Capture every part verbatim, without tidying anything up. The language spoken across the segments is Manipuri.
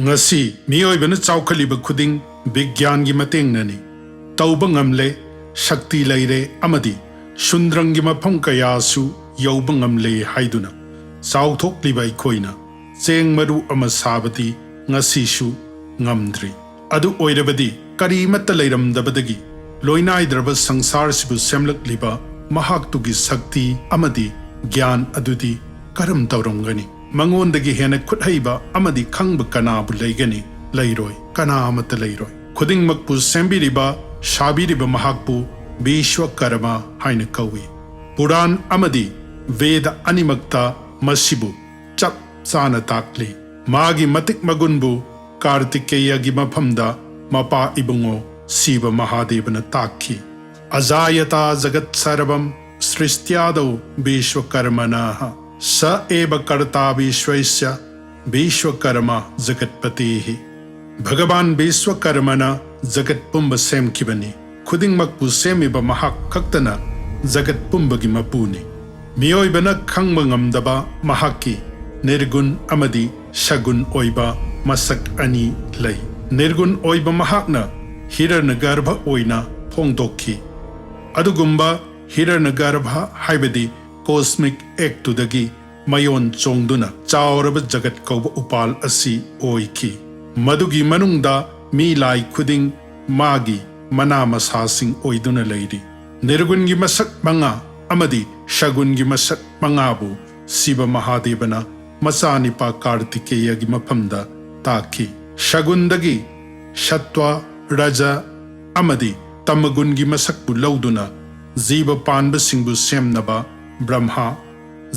ꯉꯁꯤ ꯃꯤꯑꯣꯏꯕꯅ ꯆꯥꯎꯈꯠꯂꯤꯕ ꯈꯨꯗꯤꯡ ꯕꯤꯒ꯭ꯌꯥꯟꯒꯤ ꯃꯇꯦꯡꯅꯅꯤ꯫ ꯇꯧꯕ ꯉꯝꯂꯦ, ꯁꯛꯇꯤ ꯂꯩꯔꯦ ꯑꯃꯗꯤ ꯁꯨꯟꯗ꯭ꯔꯪꯒꯤ ꯃꯐꯝ ꯀꯌꯥꯁꯨ ꯌꯧꯕ ꯉꯝꯂꯦ ꯍꯥꯏꯗꯨꯅ ꯆꯥꯎꯊꯣꯛꯂꯤꯕ ꯑꯩꯈꯣꯏꯅ ꯆꯦꯡ ꯃꯔꯨ ꯑꯃ ꯁꯥꯕꯗꯤ ꯉꯁꯤꯁꯨ ꯉꯝꯗ꯭ꯔꯤ꯫ ꯑꯗꯨ ꯑꯣꯏꯔꯕꯗꯤ ꯀꯔꯤꯃꯠꯇ ꯂꯩꯔꯝꯗꯕꯗꯒꯤ ꯂꯣꯏꯅꯥꯏꯗ꯭ꯔꯕ ꯁꯪꯁꯥꯔꯁꯤꯕꯨ ꯁꯦꯝꯂꯛꯂꯤꯕ ꯃꯍꯥꯛꯇꯨꯒꯤ ꯁꯛꯇꯤ ꯑꯃꯗꯤ ꯒ꯭ꯌꯥꯟ ꯑꯗꯨꯗꯤ ꯀꯔꯝ ꯇꯧꯔꯝꯒꯅꯤ? ꯃꯉꯣꯟꯗꯒꯤ ꯍꯦꯟꯅ ꯈꯨꯠꯍꯩꯕ ꯑꯃꯗꯤ ꯈꯪꯕ ꯀꯅꯥꯕꯨ ꯂꯩꯒꯅꯤ? ꯂꯩꯔꯣꯏ, ꯀꯅꯥ ꯑꯃꯠꯇ ꯂꯩꯔꯣꯏ꯫ ꯈꯨꯗꯤꯡꯃꯛꯄꯨ ꯁꯦꯝꯕꯤꯔꯤꯕ, ꯁꯥꯕꯤꯔꯤꯕ ꯃꯍꯥꯛꯄꯨ ꯕꯤꯁ꯭ꯋꯀꯔꯃ ꯍꯥꯏꯅ ꯀꯧꯏ꯫ ꯄꯨꯔꯥꯟ ꯑꯃꯗꯤ ꯚꯦꯗ ꯑꯅꯤꯃꯛꯇ ꯃꯁꯤꯕꯨ ꯆꯞ ꯆꯥꯅ ꯇꯥꯛꯂꯤ꯫ ꯃꯥꯒꯤ ꯃꯇꯤꯛ ꯃꯒꯨꯟꯕꯨ ꯀꯥꯔꯇꯤꯀꯦꯌꯒꯤ ꯃꯐꯝꯗ ꯃꯄꯥ ꯏꯕꯨꯡꯉꯣ ꯁꯤꯕ ꯃꯍꯥꯗꯦꯕꯅ ꯇꯥꯛꯈꯤ꯫ ꯑꯖꯥꯌꯇꯥ ꯖꯒꯠ ꯁꯔꯕꯝ ꯁ꯭ꯔꯤꯁ꯭ꯇ꯭ꯌꯥꯗꯧ ꯕꯤꯁ꯭ꯋꯀꯔꯃꯅ ꯁ ꯑꯦꯕ ꯀꯔꯇꯥ ꯕꯤꯁ꯭ꯋꯩꯁ꯭ꯌ ꯕꯤꯁ꯭ꯋꯀꯔꯃ ꯖꯒꯠꯄꯇꯤꯍꯤ꯫ ꯚꯒꯋꯥꯟ ꯕꯤꯁ꯭ꯋꯀꯔꯃꯅ ꯖꯒꯠ ꯄꯨꯝꯕ ꯁꯦꯝꯈꯤꯕꯅꯤ꯫ ꯈꯨꯗꯤꯡꯃꯛꯄꯨ ꯁꯦꯝꯃꯤꯕ ꯃꯍꯥꯛ ꯈꯛꯇꯅ ꯖꯒꯠ ꯄꯨꯝꯕꯒꯤ ꯃꯄꯨꯅꯤ꯫ ꯃꯤꯑꯣꯏꯕꯅ ꯈꯪꯕ ꯉꯝꯗꯕ ꯃꯍꯥꯛꯀꯤ ꯅꯤꯔꯒꯨꯟ ꯑꯃꯗꯤ ꯁꯒꯨꯟ ꯑꯣꯏꯕ ꯃꯁꯛ ꯑꯅꯤ ꯂꯩ꯫ ꯅꯤꯔꯒꯨꯟ ꯑꯣꯏꯕ ꯃꯍꯥꯛꯅ ꯍꯤꯔꯅꯒꯔꯚ ꯑꯣꯏꯅ ꯐꯣꯡꯗꯣꯛꯈꯤ꯫ ꯑꯗꯨꯒꯨꯝꯕ ꯍꯤꯔꯅꯒꯔꯚ ꯍꯥꯏꯕꯗꯤ ꯀꯣꯁ꯭ꯃꯤꯛ ꯑꯦꯛꯇꯨꯗꯒꯤ ꯃꯌꯣꯟ ꯆꯣꯡꯗꯨꯅ ꯆꯥꯎꯔꯕ ꯖꯒꯠ ꯀꯧꯕ ꯎꯄꯥꯜ ꯑꯁꯤ ꯑꯣꯏꯈꯤ꯫ ꯃꯗꯨꯒꯤ ꯃꯅꯨꯡꯗ ꯃꯤ ꯂꯥꯏ ꯈꯨꯗꯤꯡ ꯃꯥꯒꯤ ꯃꯅꯥ ꯃꯁꯥꯁꯤꯡ ꯑꯣꯏꯗꯨꯅ ꯂꯩꯔꯤ꯫ ꯅꯤꯔꯒꯨꯟꯒꯤ ꯃꯁꯛ ꯃꯉꯥ ꯑꯃꯗꯤ ꯁꯒꯨꯟꯒꯤ ꯃꯁꯛ ꯃꯉꯥꯕꯨ ꯁꯤꯕ ꯃꯍꯥꯗꯦꯕꯅ ꯃꯆꯥꯅꯤꯄꯥ ꯀꯥꯔꯇꯤꯀꯦꯌꯒꯤ ꯃꯐꯝꯗ ꯇꯥꯛꯈꯤ꯫ ꯁꯒꯨꯟꯗꯒꯤ ꯁꯠꯋ, ꯔꯖ ꯑꯃꯗꯤ ꯇꯃꯒꯨꯟꯒꯤ ꯃꯁꯛꯄꯨ ꯂꯧꯗꯨꯅ ꯖꯤꯕ ꯄꯥꯟꯕꯁꯤꯡꯕꯨ ꯁꯦꯝꯅꯕ ꯕ꯭ꯔꯍꯃꯥ,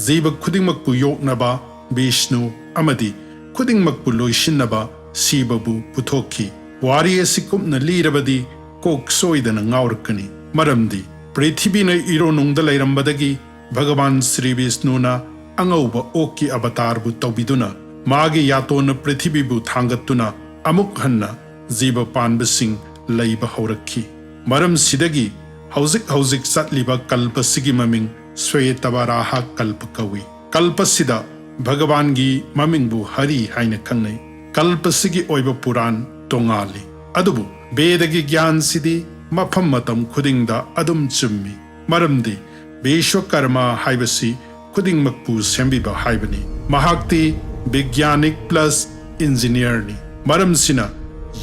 ꯖꯤꯕ ꯈꯨꯗꯤꯡꯃꯛꯄꯨ ꯌꯣꯛꯅꯕ ꯕꯤꯁ꯭ꯅꯨ ꯑꯃꯗꯤ ꯈꯨꯗꯤꯡꯃꯛꯄꯨ ꯂꯣꯏꯁꯤꯟꯅꯕ ꯁꯤꯕꯕꯨ ꯄꯨꯊꯣꯛꯈꯤ꯫ ꯋꯥꯔꯤ ꯑꯁꯤ ꯀꯨꯞꯅ ꯂꯤꯔꯕꯗꯤ ꯀꯣꯛ ꯁꯣꯏꯗꯅ ꯉꯥꯎꯔꯛꯀꯅꯤ꯫ ꯃꯔꯝꯗꯤ ꯄ꯭ꯔꯤꯊꯤꯕꯤꯅ ꯏꯔꯣꯅꯨꯡꯗ ꯂꯩꯔꯝꯕꯗꯒꯤ ꯚꯒꯋꯥꯟ ꯁ꯭ꯔꯤ ꯕꯤꯁ꯭ꯅꯨꯅ ꯑꯉꯧꯕ ꯑꯣꯛꯀꯤ ꯑꯕꯇꯥꯔꯕꯨ ꯇꯧꯕꯤꯗꯨꯅ ꯃꯥꯒꯤ ꯌꯥꯇꯣꯟꯅ ꯄ꯭ꯔꯤꯊꯤꯕꯤꯕꯨ ꯊꯥꯡꯒꯠꯇꯨꯅ ꯑꯃꯨꯛ ꯍꯟꯅ ꯖꯤꯕ ꯄꯥꯟꯕꯁꯤꯡ ꯂꯩꯕ ꯍꯧꯔꯛꯈꯤ꯫ ꯃꯔꯝꯁꯤꯗꯒꯤ ꯍꯧꯖꯤꯛ ꯍꯧꯖꯤꯛ ꯆꯠꯂꯤꯕ ꯀꯜꯄꯁꯤꯒꯤ ꯃꯃꯤꯡ ꯁ꯭ꯋꯦꯇꯕꯔꯥꯍ ꯀꯜꯄ ꯀꯧꯏ꯫ ꯀꯜꯄꯁꯤꯗ ꯚꯒꯋꯥꯟꯒꯤ ꯃꯃꯤꯡꯕꯨ ꯍꯔꯤ ꯍꯥꯏꯅ ꯈꯪꯅꯩ꯫ ꯀꯜꯄꯁꯤꯒꯤ ꯑꯣꯏꯕ ꯄꯨꯔꯥꯟ ꯇꯣꯉꯥꯜꯂꯤ꯫ ꯑꯗꯨꯕꯨ ꯕꯦꯗꯒꯤ ꯒ꯭ꯌꯥꯟꯁꯤꯗꯤ ꯃꯐꯝ ꯃꯇꯝ ꯈꯨꯗꯤꯡꯗ ꯑꯗꯨꯝ ꯆꯨꯝꯃꯤ꯫ ꯃꯔꯝꯗꯤ ꯕꯤꯁ꯭ꯋꯀꯔꯃ ꯍꯥꯏꯕꯁꯤ ꯈꯨꯗꯤꯡꯃꯛꯄꯨ ꯁꯦꯝꯕꯤꯕ ꯍꯥꯏꯕꯅꯤ꯫ ꯃꯍꯥꯛꯇꯤ ꯕꯤꯒ꯭ꯌꯥꯅꯤꯛ ꯄ꯭ꯂꯁ ꯏꯟꯖꯤꯅꯤꯌꯔꯅꯤ꯫ ꯃꯔꯝꯁꯤꯅ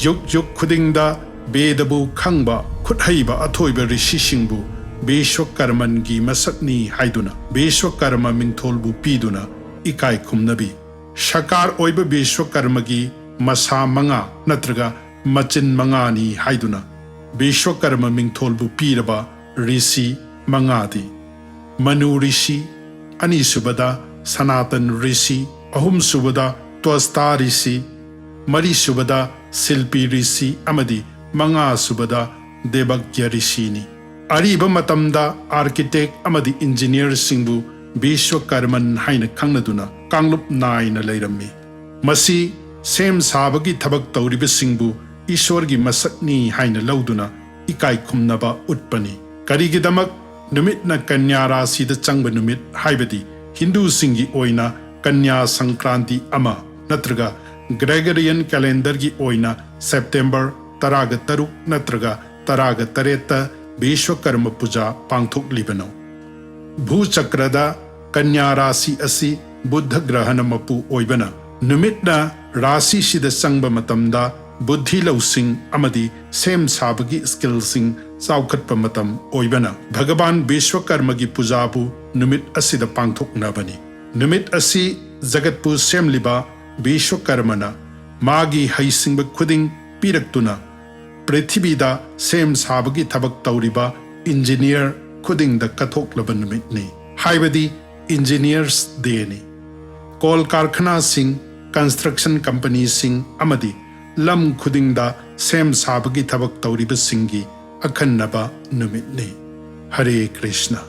ꯌꯨꯒ ꯌꯨꯒ ꯈꯨꯗꯤꯡꯗ ꯕꯦꯗꯕꯨ ꯈꯪꯕ ꯈꯨꯠꯍꯩꯕ ꯑꯊꯣꯏꯕ ꯔꯤꯁꯤꯁꯤꯡꯕꯨ ꯕꯤꯁ꯭ꯋꯀꯔꯃꯟꯒꯤ ꯃꯁꯛꯅꯤ ꯍꯥꯏꯗꯨꯅ ꯕꯤꯁ꯭ꯋꯀꯔꯃ ꯃꯤꯡꯊꯣꯜꯕꯨ ꯄꯤꯗꯨꯅ ꯏꯀꯥꯏ ꯈꯨꯝꯅꯕꯤ꯫ ꯁꯀꯥꯔ ꯑꯣꯏꯕ ꯕꯤꯁ꯭ꯋꯀꯔꯃꯒꯤ ꯃꯁꯥ ꯃꯉꯥ ꯅꯠꯇ꯭ꯔꯒ ꯃꯆꯤꯟ ꯃꯉꯥꯅꯤ ꯍꯥꯏꯗꯨꯅ ꯕꯤꯁ꯭ꯋꯀꯔꯃ ꯃꯤꯡꯊꯣꯜꯕꯨ ꯄꯤꯔꯕ ꯔꯤꯁꯤ ꯃꯉꯥꯗꯤ: ꯃꯅꯨ ꯔꯤꯁꯤ, ꯑꯅꯤꯁꯨꯕꯗ ꯁꯅꯥꯇꯟ ꯔꯤꯁꯤ, ꯑꯍꯨꯝꯁꯨꯕꯗ ꯇ꯭ꯋꯁꯇꯥ ꯔꯤꯁꯤ, ꯃꯔꯤꯁꯨꯕꯗ ꯁꯤꯜꯄꯤ ꯔꯤꯁꯤ ꯑꯃꯗꯤ ꯃꯉꯥꯁꯨꯕꯗ ꯗꯦꯕꯛꯌ ꯔꯤꯁꯤꯅꯤ꯫ ꯑꯔꯤꯕ ꯃꯇꯝꯗ ꯑꯥꯔꯀꯤꯇꯦꯛ ꯑꯃꯗꯤ ꯏꯟꯖꯤꯅꯤꯌꯔꯁꯤꯡꯕꯨ ꯕꯤꯁ꯭ꯋꯀꯔꯃꯟ ꯍꯥꯏꯅ ꯈꯪꯅꯗꯨꯅ ꯀꯥꯡꯂꯨꯞ ꯅꯥꯏꯅ ꯂꯩꯔꯝꯃꯤ꯫ ꯃꯁꯤ ꯁꯦꯝ ꯁꯥꯕꯒꯤ ꯊꯕꯛ ꯇꯧꯔꯤꯕꯁꯤꯡꯕꯨ ꯏꯁ꯭ꯋꯔꯒꯤ ꯃꯁꯛꯅꯤ ꯍꯥꯏꯅ ꯂꯧꯗꯨꯅ ꯏꯀꯥꯏ ꯈꯨꯝꯅꯕ ꯎꯠꯄꯅꯤ꯫ ꯀꯔꯤꯒꯤꯗꯃꯛ ꯅꯨꯃꯤꯠꯅ ꯀꯟꯌꯥ ꯔꯥꯁꯤꯗ ꯆꯪꯕ ꯅꯨꯃꯤꯠ, ꯍꯥꯏꯕꯗꯤ ꯍꯤꯟꯗꯨꯁꯤꯡꯒꯤ ꯑꯣꯏꯅ ꯀꯟꯌꯥ ꯁꯪꯀ꯭ꯔꯥꯟꯇꯤ ꯑꯃ ꯅꯠꯇ꯭ꯔꯒ ꯒ꯭ꯔꯦꯒꯔꯤꯌꯟ ꯀꯦꯂꯦꯟꯗꯔꯒꯤ ꯑꯣꯏꯅ ꯁꯦꯞꯇꯦꯝꯕꯔ ꯇꯔꯥꯒ ꯇꯔꯨꯛ ꯅꯠꯇ꯭ꯔꯒ ꯇꯔꯥꯒ ꯇꯔꯦꯠꯇ ꯕꯤꯁ꯭ꯋꯀꯔꯃ ꯄꯨꯖꯥ ꯄꯥꯡꯊꯣꯛꯂꯤꯕꯅꯣ? ꯚꯨꯆꯀ꯭ꯔꯗ ꯀꯟꯌꯥ ꯔꯥꯁꯤ ꯑꯁꯤ ꯕꯨꯙ ꯒ꯭ꯔꯍꯅ ꯃꯄꯨ ꯑꯣꯏꯕꯅ, ꯅꯨꯃꯤꯠꯅ ꯔꯥꯁꯤꯁꯤꯗ ꯆꯪꯕ ꯃꯇꯝꯗ ꯕꯨꯙꯤ ꯂꯧꯁꯤꯡ ꯑꯃꯗꯤ ꯁꯦꯝ ꯁꯥꯕꯒꯤ ꯁ꯭ꯀꯤꯜꯁꯤꯡ ꯆꯥꯎꯈꯠꯄ ꯃꯇꯝ ꯑꯣꯏꯕꯅ, ꯚꯒꯕꯥꯟ ꯕꯤꯁ꯭ꯋꯀꯔꯃꯒꯤ ꯄꯨꯖꯥꯕꯨ ꯅꯨꯃꯤꯠ ꯑꯁꯤꯗ ꯄꯥꯡꯊꯣꯛꯅꯕꯅꯤ꯫ ꯅꯨꯃꯤꯠ ꯑꯁꯤ ꯖꯒꯠꯄꯨ ꯁꯦꯝꯂꯤꯕ ꯕꯤꯁ꯭ꯋꯀꯔꯃꯅ ꯃꯥꯒꯤ ꯍꯩꯁꯤꯡꯕ ꯈꯨꯗꯤꯡ ꯄꯤꯔꯛꯇꯨꯅ ꯄ꯭ꯔꯤꯊꯤꯕꯤꯗ ꯁꯦꯝ ꯁꯥꯕꯒꯤ ꯊꯕꯛ ꯇꯧꯔꯤꯕ ꯏꯟꯖꯤꯅꯤꯌꯔ ꯈꯨꯗꯤꯡꯗ ꯀꯠꯊꯣꯛꯂꯕ ꯅꯨꯃꯤꯠꯅꯤ, ꯍꯥꯏꯕꯗꯤ ꯏꯟꯖꯤꯅꯤꯌꯔꯁ ꯗꯦꯅꯤ꯫ ꯀꯣꯜ ꯀꯥꯔꯈꯅꯥꯁꯤꯡ, ꯀꯟꯁꯇ꯭ꯔꯛꯁꯟ ꯀꯝꯄꯅꯤꯁꯤꯡ ꯑꯃꯗꯤ ꯂꯝ ꯈꯨꯗꯤꯡꯗ ꯁꯦꯝ ꯁꯥꯕꯒꯤ ꯊꯕꯛ ꯇꯧꯔꯤꯕꯁꯤꯡꯒꯤ ꯑꯈꯟꯅꯕ ꯅꯨꯃꯤꯠꯅꯤ꯫ ꯍꯔꯦ ꯀ꯭ꯔꯤꯁꯅ꯫